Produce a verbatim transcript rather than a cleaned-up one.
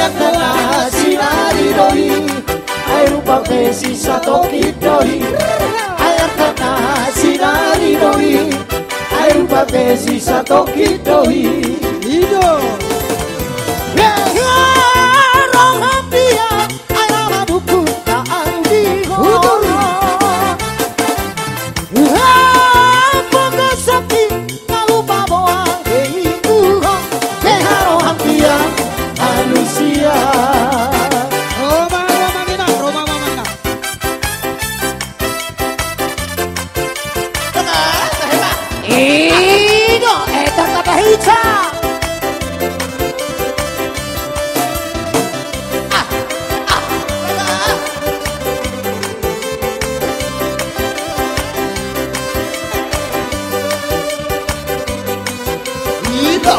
Artana sinari do i, ai rupa pe sisatongkin do i. Ai artana sinari do i, ai rupa pe sisatongkin do i. I do. Roham dia, ai rama dukun ta anggi ho. Udur. Pokok sapi. Nga lupa boa, eh, itu ho. Beha roham dia, manusia. Roma, Roma, Nina, Roma, Mama, Nina. Tengah, tengah, hebat. Ido, eh, tengah, tengah, hijau. Ah, ah, ah. Ito,